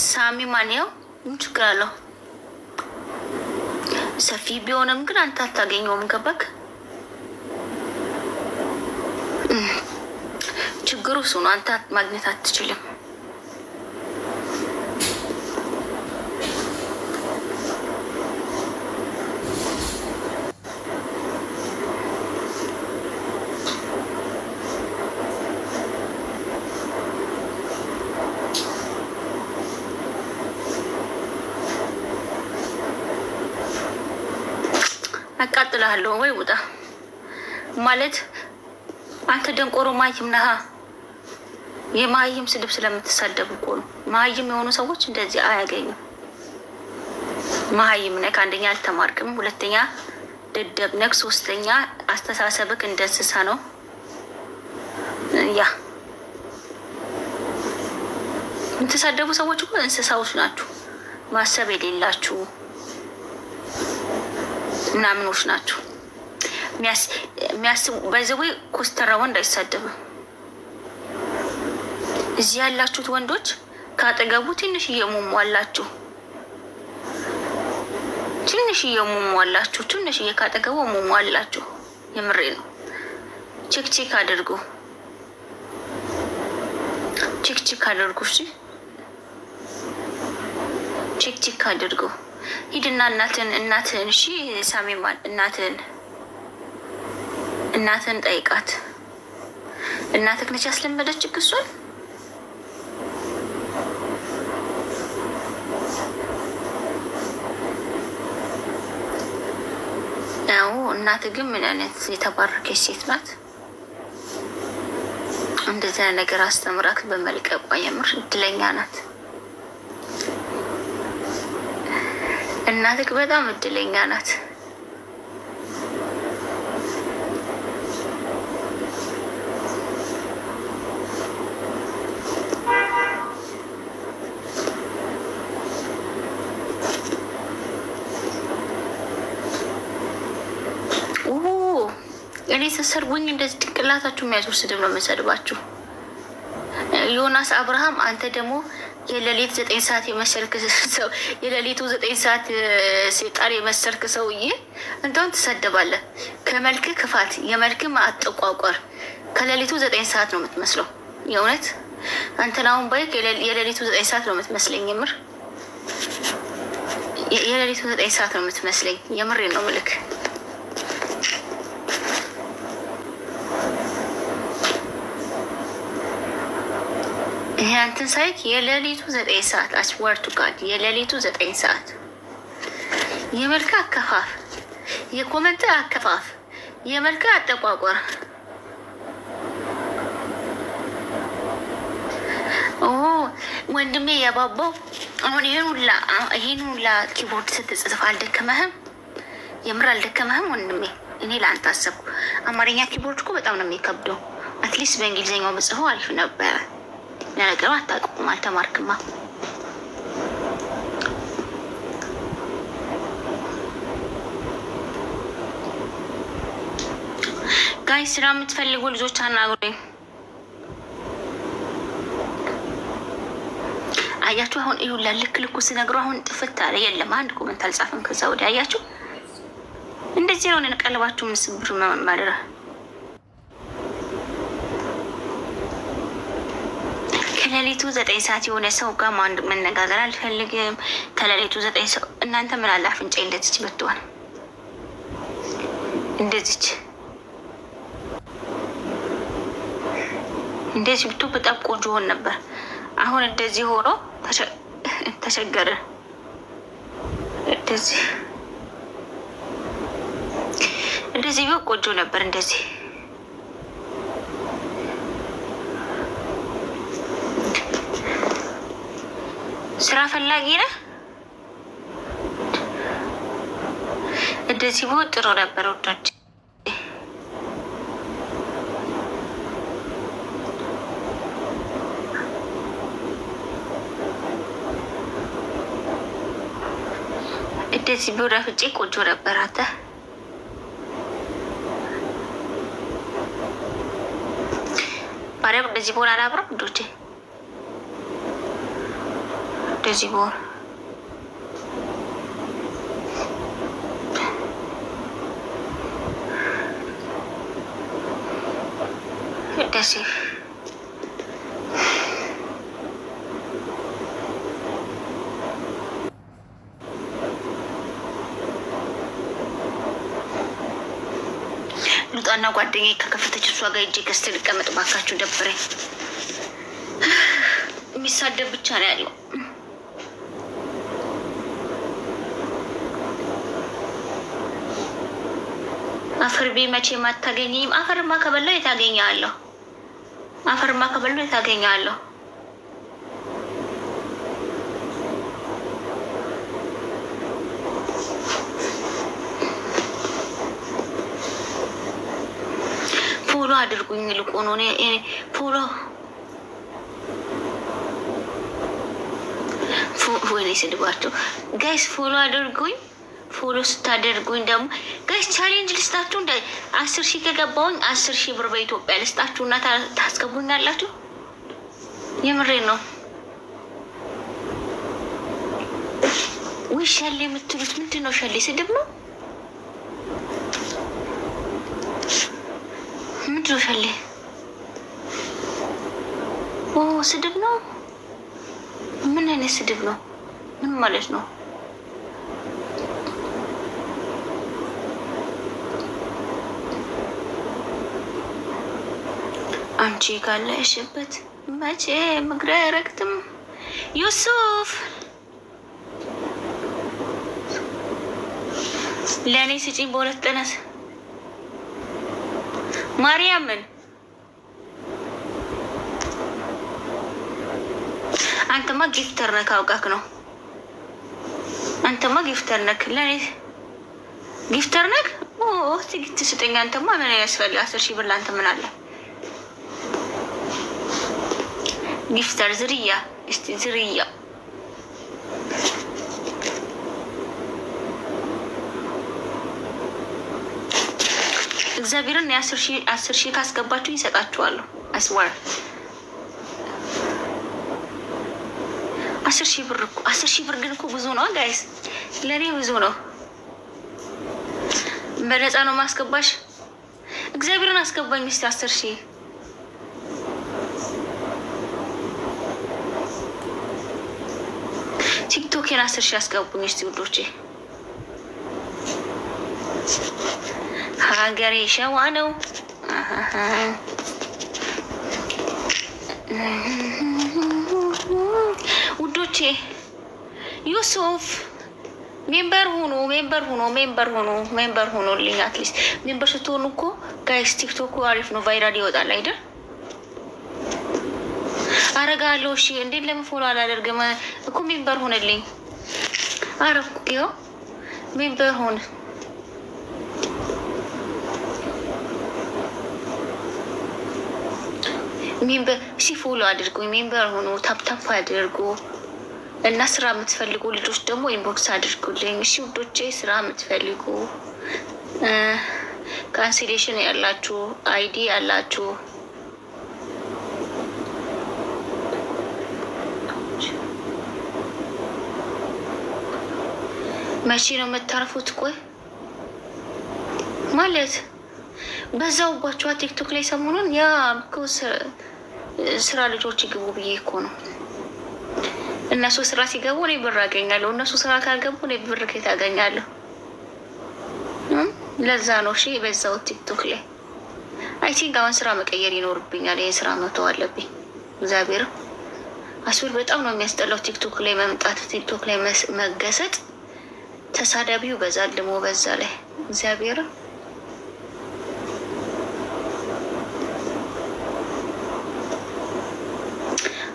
ሳሚ ማን ያው ምን ችግር አለው? ሰፊ ቢሆንም ግን አንተ አታገኘውም። ገባክ? ችግሩ እሱ ነው። አንተ ማግኘት አትችልም። አቃጥልሃለሁ ወይ ውጣ ማለት አንተ ደንቆሮ ማይም ነሃ። የማይም ስድብ ስለምትሳደብ እኮ ነው። መሀይም የሆኑ ሰዎች እንደዚህ አያገኙም። መሀይም ነክ፣ አንደኛ አልተማርክም፣ ሁለተኛ ደደብ ነክ፣ ሶስተኛ አስተሳሰብክ እንደ እንስሳ ነው። ያ የምትሳደቡ ሰዎች እኮ እንስሳዎች ናችሁ፣ ማሰብ የሌላችሁ ምናምኖች ናቸው። የሚያስቡ በዚህ ኮስተራ ወንድ አይሳደብም። እዚህ ያላችሁት ወንዶች ካጠገቡ ትንሽ እየሞሟላችሁ ትንሽ እየሞሟላችሁ ትንሽ ካጠገቡ ሞሟላችሁ። የምሬ ነው። Check check አድርጉ፣ Check check አድርጉ። እሺ check check አድርጉ። ሂድና እናትን እናትን እሺ ሳሚማን እናትን እናትን ጠይቃት። እናትህ ነች ያስለመደች እሱን። ያው እናትህ ግን ምን አይነት የተባረከች ሴት ናት! እንደዚያ ነገር አስተምራክ በመልቀቋ የምር እድለኛ ናት። እናትህ በጣም እድለኛ ናት። እኔ ስትሰርጉኝ እንደዚህ ጭንቅላታችሁ የሚያዞር ስድብ ነው የምሰድባችሁ። ዮናስ አብርሃም፣ አንተ ደግሞ የሌሊት 9 ሰዓት የመሰልክ ሰው፣ የሌሊቱ 9 ሰዓት ሴጣን የመሰልክ ሰውዬ እንደውን ትሰደባለህ። ከመልክ ክፋት፣ የመልክ አጠቋቋር ከሌሊቱ 9 ሰዓት ነው የምትመስለው። የእውነት አንተን አሁን ባይክ የሌሊቱ 9 ሰዓት ነው የምትመስለኝ። የምር የሌሊቱ 9 ሰዓት ነው የምትመስለኝ። የምሬ ነው ምልክ። ይሄ አንተን ሳይክ የሌሊቱ 9 ሰዓት፣ I swear to God፣ የሌሊቱ 9 ሰዓት የመልክ አከፋፍ፣ የ comment አከፋፍ፣ የመልክ አጠቋቆር። ኦ ወንድሜ የባባው፣ አሁን ይሄን ሁላ keyboard ስትጽፍ አልደከመህም? የምር አልደከመህም ወንድሜ? እኔ ለአንተ አሰብኩ። አማርኛ keyboard እኮ በጣም ነው የሚከብደው። At least በእንግሊዝኛው ብጽፈው አሪፍ ነበረ። ለነገሩ አታውቅም፣ አልተማርክማ። Guys፣ ስራ የምትፈልጉ ልጆች አናግሩኝ። አያችሁ አሁን ይሁላ ልክ ልኩ ስነግሩ አሁን ጥፍት አለ። የለም አንድ comment አልጻፍም። ከዛ ወዲያ አያችሁ እንደዚህ ነው ቀልባችሁ ምስብር ማድረ። ከሌሊቱ 9 ሰዓት የሆነ ሰው ጋር መነጋገር አልፈልግም። ከሌሊቱ 9 ሰው እናንተ ምን አለ አፍንጫ እንደዚች ብትሆን፣ እንደዚች እንደዚህ ብትሆን በጣም ቆንጆ ሆን ነበር። አሁን እንደዚህ ሆኖ ተቸገረ። እንደዚህ እንደዚህ ቢሆን ቆንጆ ነበር። እንደዚህ ስራ ፈላጊ ነህ። እንደዚህ ቢሆን ጥሩ ነበር ወዳጅ። እንደዚህ ቢሆን አፍንጫዬ ቆንጆ ነበር። አንተ ማርያም እንደዚህ በሆን አላብረም እንዶቼ እንደዚህ በሆን እንደዚህ ልውጣና ጓደኛዬ ከከፈተች እሷ ጋር ሂጅ ገዝቼ ልቀመጥ። ባካችሁ ደብረኝ። የሚሳደብ ብቻ ነው ያለው። አፈር ቤ መቼም አታገኘኝም። አፈርማ ከበላሁ የት አገኘሃለሁ? አፈርማ ከበላሁ የት አገኘሃለሁ? Follow አድርጉኝ። ልቆ ነው follow ወይኔ ስድባቸው guys፣ follow አድርጉኝ። Follow ስታደርጉኝ ደግሞ guys challenge ልስጣችሁ። እንደ 10,000 ከገባሁኝ 10,000 ብር በኢትዮጵያ ልስጣችሁ እና ታስገቡኛላችሁ። የምሬን ነው። ውይ ሸሌ የምትሉት ምንድን ነው? ሸሌ ስድብ ነው። ምንድን ነው ሸሌ? ኦ ስድብ ነው። ምን አይነት ስድብ ነው? ምን ማለት ነው? አንቺ ካለሽበት መቼ እግሬ አይረግጥም። ዩሱፍ ለእኔ ስጪኝ በሁለት ጥነት ማርያምን አንተማ gifter ነህ፣ አውቃክ ነው። አንተማ gifter ነህ፣ ለእኔ gifter ነህ። Gift ስጠኝ። አንተማ ምን ያስፈልግ? 10,000 ብር ለአንተ ምን አለ? Gifter ዝርያ እስቲ ዝርያ እግዚአብሔርን የ10,000 ካስገባችሁ ይሰጣችኋለሁ። I swear 10,000 ብር እኮ 10,000 ብር ግን እኮ ብዙ ነው guys፣ ለእኔ ብዙ ነው። በነፃ ነው ማስገባሽ። እግዚአብሔርን አስገባኝ እስቲ 10,000። ቲክቶኬን 10,000 አስገቡኝ እስቲ ውዶቼ። ሀገሬ ሸዋ ነው። ውዶቼ ዩሱፍ member ሁኑ፣ member ሁኑ፣ member ሁኑ፣ member ሁኑልኝ። At least member ስትሆኑ እኮ guys ቲክቶኩ አሪፍ ነው፣ viral ይወጣል አይደል? አረጋለሁ። እሺ እንዴት ለምን follow አላደርግም እኮ member ሁንልኝ። አረኩ፣ ይኸው member ሁን። Member ሲ follow አድርጉ፣ member ሆኑ፣ tap tap አድርጉ እና ስራ የምትፈልጉ ልጆች ደግሞ inbox አድርጉልኝ። እሺ ውዶቼ፣ ስራ የምትፈልጉ cancellation ያላችሁ ID ያላችሁ መቼ ነው የምታርፉት? ቆይ ማለት በዛውባችኋ ቲክቶክ ላይ ሰሞኑን ያ ስራ ልጆች ይግቡ ብዬ እኮ ነው። እነሱ ስራ ሲገቡ እኔ ብር አገኛለሁ። እነሱ ስራ ካልገቡ እኔ ብር ከየት አገኛለሁ? ለዛ ነው እሺ የበዛው ቲክቶክ ላይ። I think አሁን ስራ መቀየር ይኖርብኛል። ይህን ስራ መተው አለብኝ። እግዚአብሔር I swear በጣም ነው የሚያስጠላው ቲክቶክ ላይ መምጣት፣ ቲክቶክ ላይ መገሰጥ። ተሳዳቢው በዛል ደግሞ በዛ ላይ እግዚአብሔር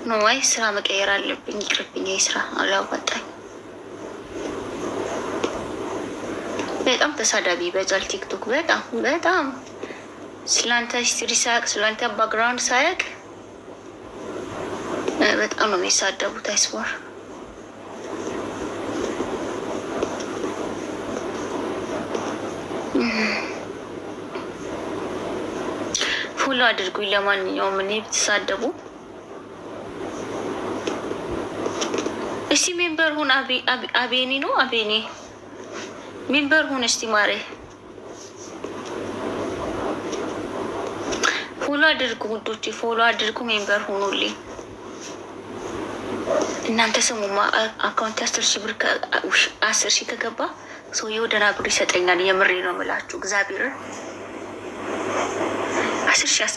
ነው። አይ ስራ መቀየር አለብኝ። ይቅርብኝ፣ ስራ አላዋጣኝ። በጣም ተሳዳቢ ይበዛል ቲክቶክ። በጣም በጣም ስላንተ history ሳያውቅ ስላንተ background ሳያውቅ በጣም ነው የሚሳደቡት። I swear follow Follow አድርጉኝ። ለማንኛውም እኔ ብትሳደቡ እስቲ member ሁን። አቤኒ ነው አቤኒ member ሁን እስቲ ማሬ። Follow አድርጉ ውዶቼ፣ follow አድርጉ፣ member ሁኑልኝ። እናንተ ስሙማ account 10,000 ብር 10,000 ከገባ ሰውየው ደህና ብር ይሰጠኛል። የምሬ ነው የምላችሁ እግዚአብሔርን 10,000።